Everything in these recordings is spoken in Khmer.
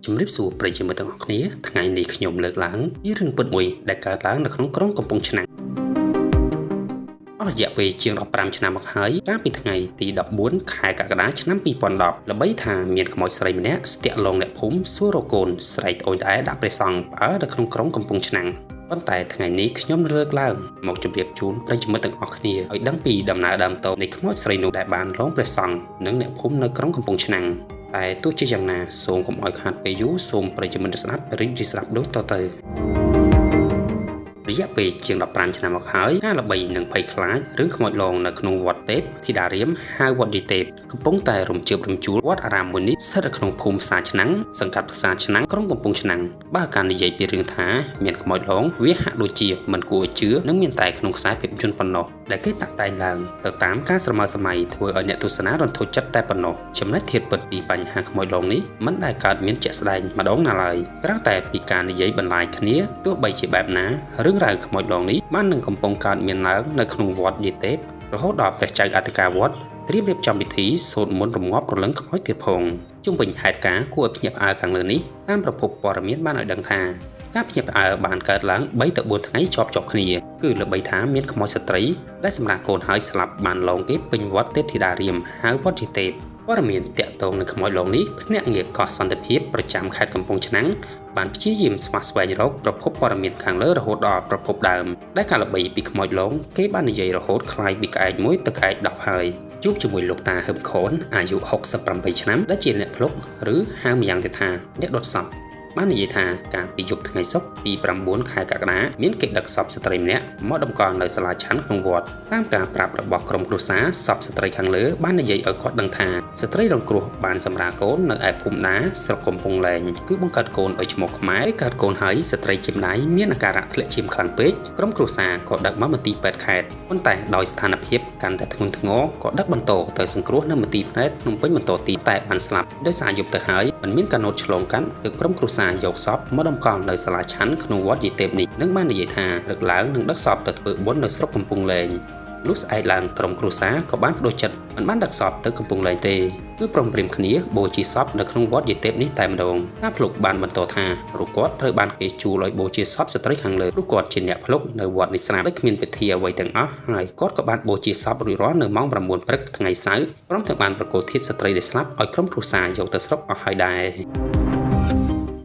ជំរាបសួរប្រិយមិត្តទាំងអស់គ្នាថ្ងៃនេះខ្ញុំលើកឡើងពីរឿងពិតមួយដែលកើតឡើងនៅក្នុងក្រុងកំពង់ឆ្នាំងអស់រយៈពេលជាង15ឆ្នាំមកហើយកាលពីថ្ងៃទី14ខែកក្កដាឆ្នាំ2010ល្បីថាមានខ្មោចស្រីម្នាក់ស្ទាក់លងអ្នកភូមិសួររកកូនស្រែកត្អូញត្អែដាក់ព្រះសង្ឃផ្អើលនៅក្នុងក្រុងកំពង់ឆ្នាំងប៉ុន្តែថ្ងៃនេះខ្ញុំលើកឡើងមកជម្រាបជូនប្រិយមិត្តទាំងអស់គ្នាឲ្យដឹងពីដំណើរដើមតនៃខ្មោចស្រីនោះដែលបានលងព្រះសង្ឃនិងអ្នកភូមិនៅក្រុងកំពង់ឆ្នាំងតែទោះជាយ៉ាងណាសូមកុំឲ្យខាតពេលយូរសូមប្រិយមិត្តស្ដាប់រីករាយស្ដាប់ដូចតទៅរយៈពេលជាង15ឆ្នាំមកហើយការល្បីនិងភ័យខ្លាចរឿងខ្មោចលងនៅក្នុងវត្តទេពធីតារាមហៅវត្តយីទេពកំពុងតែរំជើបរំជួលវត្តអារាមមួយនេះស្ថិតនៅក្នុងភូមិផ្សារឆ្នាំងសង្កាត់ផ្សារឆ្នាំងក្រុងកំពង់ឆ្នាំងបើការនិយាយពីរឿងថាមានខ្មោចលងវាហាក់ដូចជាមិនគួរឲ្យជឿនិងមានតែក្នុងខ្សែភាពយន្តប៉ុណ្ណោះដែលគេតាក់តែងឡើងទៅតាមការស្រមើស្រមៃធ្វើឲ្យអ្នកទស្សនារន្ធត់ចិត្តតែប៉ុណ្ណោះចំណែកធាតុពិតពីបញ្ហាខ្មោចលងនេះមិនដែលកើតមានជាក់ស្ដែងម្ដងណាឡើយក្រៅតែពីការនិយាយបន្លាយគ្នាទោះបីជាបែបណារឿងរ៉ាវខ្មោចលងនេះបាននឹងកំពុងកើតមានឡើងនៅក្នុងវត្តយីទេពរហូតដល់ព្រះចៅអធិការវត្តត្រៀមរៀបចំពិធីសូត្រមន្តរងាប់រលឹងខ្មោចទៀតផងជុំវិញហេតុការណ៍គួរឲ្យភ្ញាក់ផ្អើលខាងលើនេះតាមប្រភពព័ត៌មានបានឲ្យដឹងថាការភ្ញាក់ផ្អើលបានកើតឡើង3ទៅ4ថ្ងៃជាប់ៗគ្នាគឺល្បីថាមានខ្មោចស្ត្រីដែលសម្រាប់កូនហើយស្លាប់បានលងគេពេញវត្តទេពធីតារាមហៅវត្តយីទេពព័ត៌មានតាក់ទងនឹងខ្មោចលងនេះភ្នាក់ងារកោះសន្តិភាពប្រចាំខេត្តកំពង់ឆ្នាំងបានព្យាយាមស្វះស្វែងរកប្រភពព័ត៌មានខាងលើរហូតដល់ប្រភពដើមដែលការល្បីពីខ្មោចលងគេបាននិយាយរហូតคล้ายពីក្អែកមួយទៅក្អែក10ហើយជួបជាមួយលោកតាហឹមខនអាយុ68ឆ្នាំដែលជាអ្នកភ្លុកឬហៅម្យ៉ាងទៀតថាអ្នកដុតសពបាននិយាយថាកាលពីយប់ថ្ងៃសុក្រទី9ខែកក្កដាមានគេដឹកសពស្ត្រីម្នាក់មកតម្កល់នៅសាលាឆាន់ក្នុងវត្តតាមការប្រាប់របស់ក្រុមគ្រួសារសពស្ត្រីខាងលើបាននិយាយឲ្យគាត់ដឹងថាស្ត្រីរងគ្រោះបានសម្រាលកូននៅឯភូមិដាស្រុកកំពង់លែងគឺបង្កើតកូនដោយឈ្មោះខ្មែរកើតកូនហើយស្ត្រីជាម្ដាយមានអាការៈធ្លាក់ឈាមខ្លាំងពេកក្រុមគ្រួសារក៏ដឹកមកមន្ទីរពេទ្យខេត្តប៉ុន្តែដោយស្ថានភាពកាន់តែធ្ងន់ធ្ងរក៏ដឹកបន្តទៅសង្គ្រោះនៅមន្ទីរពេទ្យភ្នំពេញបន្តទៀតតែបានស្លាប់ដោយសារយប់ទៅហើយមិនមានកាណូតឆ្លងកាត់ទើបក្រុមគ្រួសារយកសពមកតម្កល់នៅសាលាឆាន់ក្នុងវត្តយីទេពនេះនិងបាននិយាយថាលើកឡើងនឹងដឹកសពទៅធ្វើបុណ្យនៅស្រុកកំពង់លែងលុះស្អែកឡើងក្រុមគ្រួសារក៏បានបដូរចិត្តមិនបានដឹកសពទៅកំពង់លែងទេគឺព្រមព្រៀងគ្នាបូជាសពនៅក្នុងវត្តយីទេពនេះតែម្ដងការភ្លុកបានបន្តថារូបគាត់ត្រូវបានគេជួលឲ្យបូជាសពស្ត្រីខាងលើរូបគាត់ជាអ្នកភ្លុកនៅវត្តនេះស្រាប់ដោយគ្មានពិធីអ្វីទាំងអស់ហើយគាត់ក៏បានបូជាសពរួចរាល់នៅម៉ោង9ព្រឹកថ្ងៃសៅរ៍ព្រមទាំងបានប្រគល់ធាតុស្ត្រីដែលស្លាប់ឲ្យក្រុមគ្រួសារយកទៅស្រុកអស់ហើយដែរ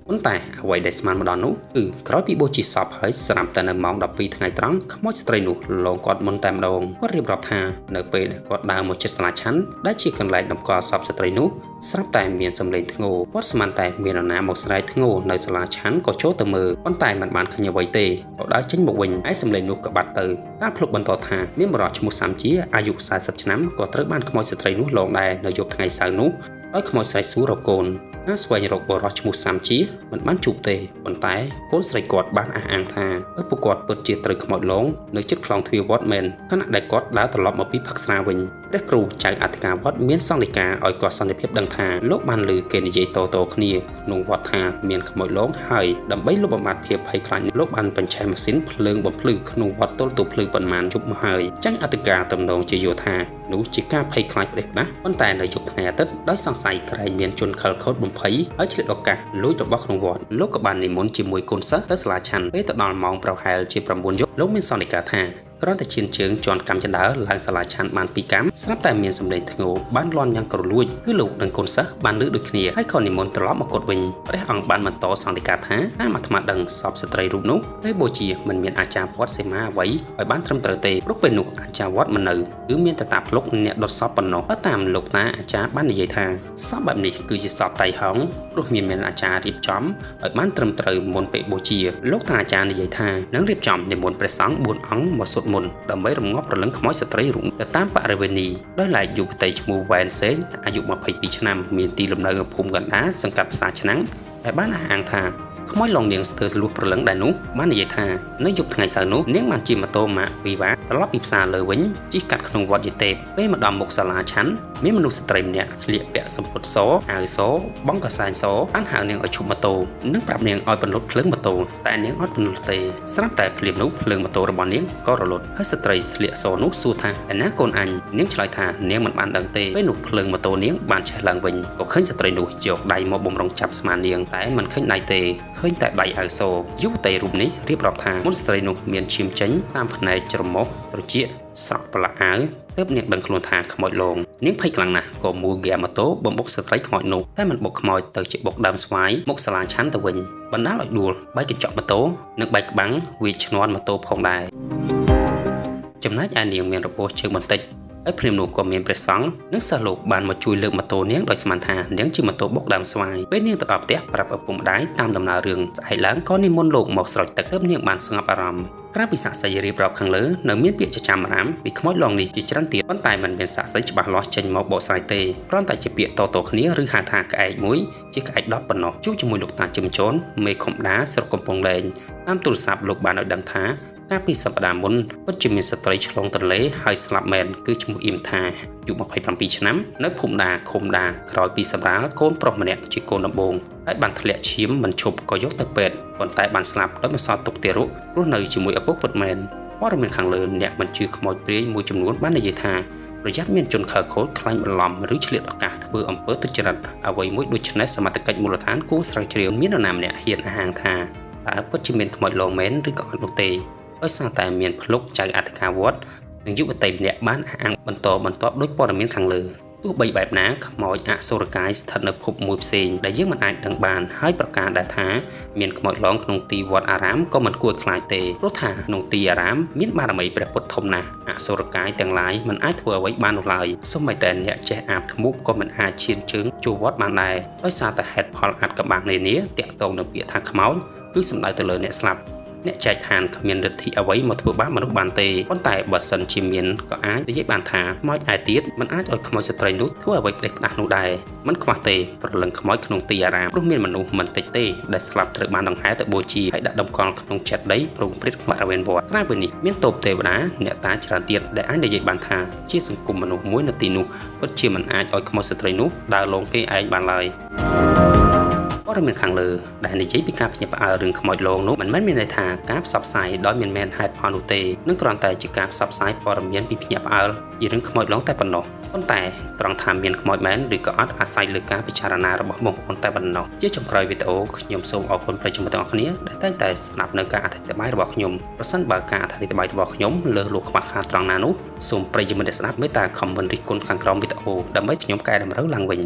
ប៉ុន្តែអ្វីដែលស្មានមកដល់នោះគឺក្រោយពីបូជាសពហើយស្រាប់តែនៅម៉ោង12ថ្ងៃត្រង់ខ្មោចស្ត្រីនោះលងគាត់មុនតែម្ដងគាត់រៀបរាប់ថានៅពេលដែលគាត់ដើរមកជិតសាលាឆាន់ដែលជាកន្លែងតម្កល់សពស្ត្រីនោះស្រាប់តែមានសំឡេងធ្ងោគាត់ស្មានតែមាននរណាមកស្រែកធ្ងោនៅសាលាឆាន់ក៏ចូលទៅមើលប៉ុន្តែមិនបានឃើញអ្វីទេក៏ដើរចេញមកវិញឯសំឡេងនោះក៏បាត់ទៅតាមភ្លុកបន្តថាមានបុរសឈ្មោះសាំជាអាយុ40ឆ្នាំក៏ត្រូវបានខ្មោចស្ត្រីនោះលងដែរនៅយប់ថ្ងៃសៅរ៍នោះដោយខ្មោចស្រែកសួររកកូនការស្វែងរកបុរសឈ្មោះសាំជាមិនបានជួបទេប៉ុន្តែកូនស្រីគាត់បានអះអាងថាឪពុកគាត់ពិតជាត្រូវខ្មោចលងនៅជិតខ្លោងទ្វារវត្តមែនខណៈដែលគាត់ដើរត្រឡប់មកពីផឹកស្រាវិញព្រះគ្រូចៅអធិការវត្តមានសង្ឃដីកាឲ្យកោះសន្តិភាពដឹងថាលោកបានឮគេនិយាយតៗគ្នាក្នុងវត្តថាមានខ្មោចលងហើយដើម្បីលុបបំបាត់ភាពភ័យខ្លាចលោកបានបញ្ឆេះម៉ាស៊ីនភ្លើងបំភ្លឺក្នុងវត្តទល់ទៅភ្លឺប៉ុន្មានយប់មកហើយចៅអធិការទំនងជាយោថានោះជាការភ័យខ្លាចផ្ដេសផ្ដាស់ប៉ុន្តែនៅយប់ថ្ងៃអាទិត្យដោយសង្ស័យក្រែងមានជនខិលខូចបំភ័យហើយឆ្លៀតឱកាសលួចរបស់ក្នុងវត្តលោកក៏បាននិមន្តជាមួយកូនសិស្សទៅសាលាឆាន់ពេលទៅដល់ម៉ោងប្រហែលជា9យប់លោកមានសន្និកាថាគ្រាន់តែឈានជើងជន់កម្មចណ្ដើឡើងសាលាឆាន់បាន2កម្មស្រាប់តែមានសម្លេងធ្ងោបានលាន់យ៉ាងក្រលួចគឺលោកនិងកូនសិស្សបានលើកដូចគ្នាហើយក៏និមន្តត្រឡប់មកគាត់វិញព្រះអង្គបានបន្តសន្និកាថាតាមអាត្មាដឹងសពស្ត្រីរូបនោះពេលបូជាមិនមានអាចារ្យវត្តសីមាអ្វីឲ្យបានត្រឹមត្រូវទេព្រោះពេលនោះអាចារ្យវត្តមិននៅគឺមានតែតាភ្លុកអ្នកដុតសពប៉ុណ្ណោះតាមលោកតាអាចារ្យបាននិយាយថាសពបែបនេះគឺជាសពតៃហោងព្រោះមានអាចារ្យរៀបចំឲ្យបានត្រឹមត្រូវមុនពេលបូជាលោកតាអាចារ្យនិយាយថានឹងរៀបចំនិមន្តព្រះសង្ឃ4អង្គមកសូត្រមន្តដើម្បីរងាប់រលឹងខ្មោចស្ត្រីរូបទៅតាមបរិវេណីដោយឡែកយុវតីឈ្មោះវ៉ែនសេងអាយុ22ឆ្នាំមានទីលំនៅភូមិកណ្ដាលសង្កាត់ផ្សារឆ្នាំងដែលបានអះអាងថា ខ្មោចឡងនាងស្ទើរលួសព្រលឹងដែរនោះបាននិយាយថានៅយប់ថ្ងៃសៅរ៍នោះនាងបានជិះម៉ូតូម៉ាកវីវ៉ាត្រឡប់ពីផ្សារលើវិញជិះកាត់ក្នុងវត្តយាយទេពពេលមកដល់មុខសាលាឆាន់មានមនុស្សស្ត្រីម្នាក់ស្លៀកពាក់សំពត់សអាវសបង់កសែងសបានហៅនាងឲ្យឈប់ម៉ូតូនិងប្រាប់នាងឲ្យពន្លត់ភ្លើងម៉ូតូតែនាងអត់ពន្លត់ទេស្រាប់តែភ្លាមនោះភ្លើងម៉ូតូរបស់នាងក៏រលត់ហើយស្ត្រីស្លៀកសនោះសួរថាឯណាកូនអញនាងឆ្លើយថានាងមិនបានដឹងទេពេលនោះភ្លើងម៉ូតូនាងបានឆេះឡើងវិញក៏ឃើញស្ត្រីនោះយកដៃមកបំរុងចាប់ស្មានាងតែមិនឃើញដៃទេឃើញតែដៃអាវសយុវតីរូបនេះរៀបរាប់ថាមុនស្ត្រីនោះមានឈាមចេញតាមភ្នែកច្រមុះត្រចៀកស្រក់ប្រឡាក់អាវទើបនាងដឹងខ្លួនថាខ្មោចលងនាងភ័យខ្លាំងណាស់ក៏មួលហ្គាម៉ូតូបំបុកស្ត្រីខ្មោចនោះតែមិនបុកខ្មោចទៅជាបុកដើមស្វាយមុខសាលាឆាន់ទៅវិញបណ្ដាលឲ្យដួលបែកកញ្ចក់ម៉ូតូនិងបែកក្បាំងវាឈ្នាន់ម៉ូតូផងដែរចំណែកឯនាងមានរបួសជើងបន្តិចហើយភ្លាមនោះក៏មានព្រះសង្ឃនិងសិស្សលោកបានមកជួយលើកម៉ូតូនាងដោយស្មានថានាងជាម៉ូតូបុកដើមស្វាយពេលនាងទៅដល់ផ្ទះប្រាប់ឪពុកម្ដាយតាមដំណើររឿងស្អែកឡើងក៏និមន្តលោកមកស្រោចទឹកទើបនាងបានស្ងប់អារម្មណ៍ក្រៅពីសាក្សីរៀបរាប់ខាងលើនៅមានពាក្យចចាមអារាមពីខ្មោចលងនេះជាច្រើនទៀតប៉ុន្តែមិនមានសាក្សីច្បាស់លាស់ចេញមកបកស្រាយទេគ្រាន់តែជាពាក្យតៗគ្នាឬហៅថាក្អែកមួយជាក្អែក10ប៉ុណ្ណោះជួបជាមួយលោកតាជឹមជនមេឃុំដាស្រុកកំពង់លែងតាមទូរស័ព្ទលោកបានឲ្យដឹងថាកាលពីសប្តាហ៍មុនពិតជាមានស្ត្រីឆ្លងទន្លេហើយស្លាប់មែនគឺឈ្មោះអ៊ីមថាអាយុ27ឆ្នាំនៅភូមិដាឃុំដាក្រោយពីសម្រាលកូនប្រុសម្នាក់ជាកូនដំបូងហើយបានធ្លាក់ឈាមមិនឈប់ក៏យកទៅពេទ្យប៉ុន្តែបានស្លាប់ដោយមិនសល់ទុកទារករស់នៅជាមួយឪពុកពិតមែនព័ត៌មានខាងលើអ្នកមិនជឿខ្មោចព្រាយមួយចំនួនបាននិយាយថាប្រយ័ត្នមានជនខិលខូចខ្លាញ់បន្លំឬឆ្លៀតឱកាសធ្វើអំពើទុច្ចរិតអ្វីមួយដូច្នេះសមត្ថកិច្ចមូលដ្ឋានគួរស្រាវជ្រាវមាននរណាម្នាក់ហ៊ានអះអាងថាតើពិតជាមានខ្មោចលងមែនឬក៏អត់នោះទេដោយសារតែមានភ្លុកចៅអធិការវត្តនិងយុវតីម្នាក់បានអះអាងបន្តបន្ទាប់ដោយព័ត៌មានខាងលើទោះបីបែបណាខ្មោចអសុរកាយស្ថិតនៅភពមួយផ្សេងដែលយើងមិនអាចដឹងបានហើយប្រការដែលថាមានខ្មោចលងក្នុងទីវត្តអារាមក៏មិនគួរខ្លាចទេព្រោះថាក្នុងទីអារាមមានបារមីព្រះពុទ្ធធំណាស់អសុរកាយទាំងឡាយមិនអាចធ្វើអ្វីបាននោះឡើយសូម្បីតែអ្នកចេះអាបធ្មប់ក៏មិនអាចឈានជើងចូលវត្តបានដែរដោយសារតែហេតុផលអាថ៌កំបាំងនានាទាក់ទងនឹងពាក្យថាខ្មោចគឺសំដៅទៅលើអ្នកស្លាប់អ្នកចែកឋានគ្មានឫទ្ធិអ្វីមកធ្វើបាបមនុស្សបានទេប៉ុន្តែបើសិនជាមានក៏អាចនិយាយបានថាខ្មោចឯទៀតមិនអាចឲ្យខ្មោចស្ត្រីនោះធ្វើអ្វីផ្ដេសផ្ដាសនោះដែរមិនខ្វះទេព្រលឹងខ្មោចក្នុងទីអារាមព្រោះមានមនុស្សមិនតិចទេដែលស្លាប់ត្រូវបានដង្ហែទៅបូជាហើយដាក់តម្កល់ក្នុងចេតិយព្រោងព្រាតបរិវេណវត្តក្រៅពីនេះមានតូបទេវតាអ្នកតាច្រើនទៀតដែលអាចនិយាយបានថាជាសង្គមមនុស្សមួយនៅទីនោះពិតជាមិនអាចឲ្យខ្មោចស្ត្រីនោះដើរលងគេឯងបានឡើយព័ត៌មានខាងលើដែលនិយាយពីការភ្ញាក់ផ្អើលរឿងខ្មោចលងនោះមិនមែនមានន័យថាការផ្សព្វផ្សាយដោយមិនមានហេតុផលនោះទេនឹងគ្រាន់តែជាការផ្សព្វផ្សាយព័ត៌មានពីភ្ញាក់ផ្អើលពីរឿងខ្មោចលងតែប៉ុណ្ណោះប៉ុន្តែត្រង់ថាមានខ្មោចមែនឬក៏អត់អាស្រ័យលើការពិចារណារបស់បងប្អូនតែប៉ុណ្ណោះជាចុងក្រោយវីដេអូខ្ញុំសូមអរគុណប្រិយមិត្តទាំងអស់គ្នាដែលតែងតែស្ដាប់នៅការអធិប្បាយរបស់ខ្ញុំប្រសិនបើការអធិប្បាយរបស់ខ្ញុំលើសលួសខ្វះខាតត្រង់ណានោះសូមប្រិយមិត្តដែលស្ដាប់មេត្តា comment រិះគន់ខាងក្រោមវីដេអូដើម្បីខ្ញុំកែតម្រូវឡើងវិញ